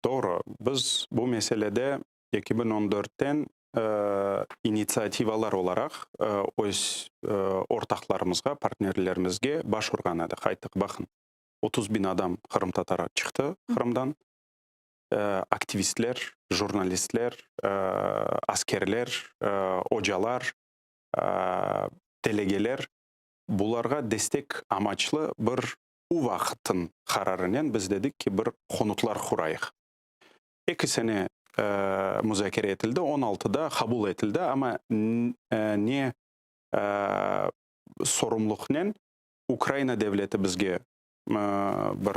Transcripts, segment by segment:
Doğru. Biz bu meselede 2014-ten initsiativalar olaraq öz ortaqlarımızğa, partnerlerimizge baş urğan edik. Ayttıq, baqın, 30 biñ adam qırımtatarı çıqtı Qırımdan, aktivistler, jurnalistler, askerler, ocalar, delegeler, bularğa destek amaçlı bir u vaqıttıñ qararınen biz dedik ki, bir konutlar qurayıq. 2 sene muzakere etildi, 16-da qabul etildi, amma ne sorumluqnen Ukraina devleti bizge bir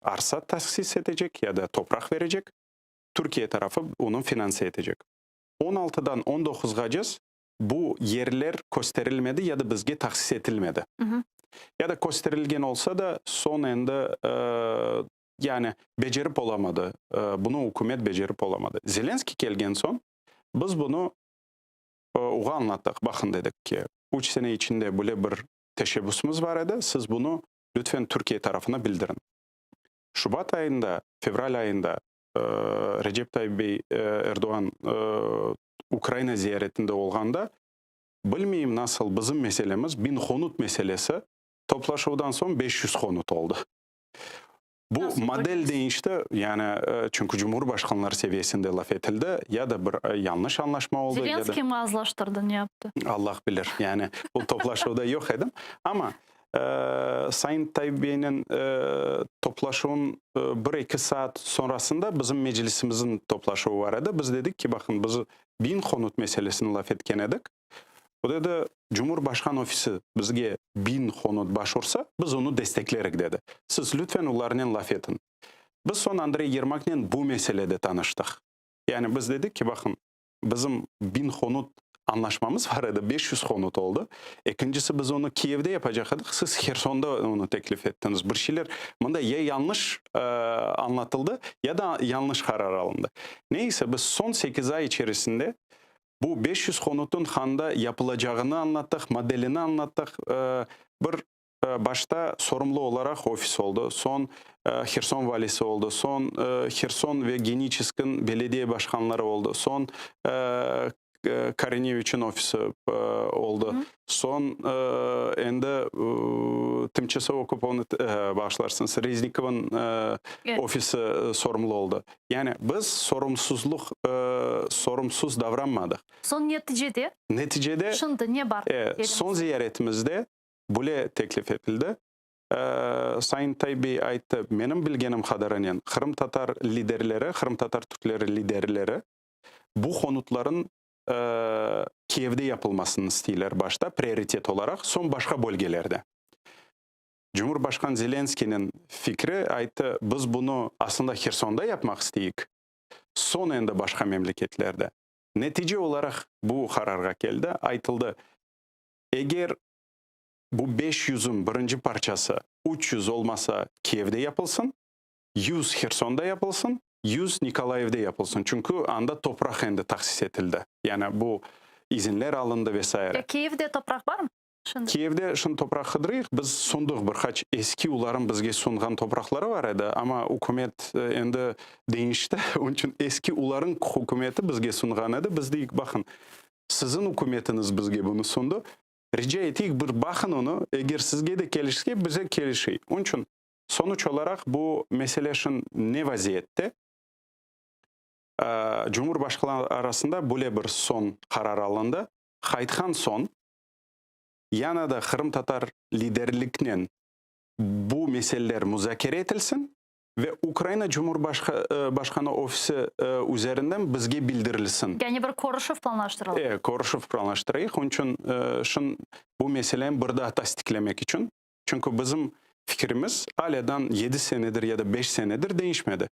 arsa tahsis etecek ya da topraq verecek, Türkiye tarafı onı finanse etecek. 16-dan 19-ğace bu yerler kösterilmedi ya da bizge tahsis etilmedi. Ya da kösterilgen olsa da, soñ endi yani becerip olamadı. Bunı ükümet becerip olamadı. Zelenskiy kelgen soñ biz bunı oğa añlattıq. Baqın, dedik ki, 3 sene içinde böyle bir teşebbüsimiz bar edi, siz bunı lütfen Türkiye tarafına bildiriñ. Şubat ayında, fevral ayında Recep Tayyip Bey Erdoğan Ukraina ziyaretinde olğanda, bilmeyim nasıl, bizim meselemiz, 1000 konut meselesi, toplaşuvdan soñ 500 konut oldı. Bu Nasıl model deñişti, yani çünki cumhurbaşqanlar seviyesinde laf etildi, ya da bir yanlış añlaşma oldı, ya da Zelenskiy mi azlaştırdı, ne yaptı? Allah bilir, yani bu toplaşuvda yoq edim. Amma Sayın Tayyip Beynen toplaşuvın 1-2 saat sonrasında bizim meclisimizin toplaşuvı bar edi. Biz dedik ki, baqın, biz 1000 konut meselesini laf etken edik. O dedi, Cumhurbaşqan ofisi bizge 1000 konut başvursa, biz onı desteklerik, dedi. Siz lütfen olarnen laf etiñ. Biz soñ Andrey Yermaknen bu meselede tanıştıq. Yani biz dedik ki, baqın, bizim 1000 konut añlaşmamız bar edi, 500 konut oldı. Ekincisi, biz onı Kiyevde yapacaq edik, siz Hersonda onı teklif ettiñiz. Bir şeyler mında ya yanlış añlatıldı, ya da yanlış qarar alındı. Neyse, biz soñ 8 ay içerisinde bu 500 konutın handa yapılacağını añlattıq, modelini añlattıq. Bir başta sorumlu olaraq ofis oldı, soñ Herson valisi oldı, soñ Herson ve Geniçeskniñ belediye başqanları oldı, soñ Korineviçniñ ofisi oldı, soñ endi tımçasov okupovanı bağışlarsıñız, Reznikovnıñ ofisi sorumlu oldı. Yani biz sorumsuzluq, sorumsuz davranmadıq. Soñ neticede? Neticede. Şimdi ne bar? Soñ ziyaretimizde bule teklif etildi. Sayın Tayyip Bey ayttı, menim bilgenim qadarınen, qırımtatar liderleri, qırımtatar türkleri liderleri bu konutların Kiyevde yapılmasını isteyler başta, prioritet olaraq, soñ başqa bölgelerde. Cumhurbaşqan Zelenskiyniñ fikri ayttı, biz bunı aslında Hersonda yapmaq isteyik, soñ endi başqa memleketlerde. Netice olaraq bu qararğa keldi, aytıldı, eger bu 500-ün birinci parçası 300 olmasa Kiyevde yapılsın, 100 Hersonda yapılsın, 100 Nikolayevde yapılsın, çünki anda topraq endi tahsis etildi, yani bu izinler alındı ve saire. Ya Kiyevde topraq barmı şimdi? Kiyevde şimdi topraq qıdırıyıq, biz sundıq bir qaç eski uların bizge sunğan topraqları bar edi, amma ükümet endi deñişti, onıñ içün eski uların ükümeti bizge sunğan edi, biz deyik, baqın, siziñ ükümetiñiz bizge bunı sundı, rica eteyik, bir baqın onı, eger sizge de kelişse, bize kelişey. Onıñ içün sonuç olaraq bu mesele şimdi ne vaziyette? Cumhurbaşqanlar arasında böyle bir soñ qarar alındı. Qaytqan soñ yana da qırımtatar liderliknen bu meseleler muzakere etilsin ve Ukraina Cumhurbaşqanı ofisi üzerinden bizge bildirilsin. Yani bir körüşüv planlaştırıla. E, körüşüv planlaştırayıq. Onıñ içün şın bu meseleni bir daa tasdiqlemek içün. Çünki bizim fikrimiz alâdan 7 senedir ya da 5 senedir deñişmedi.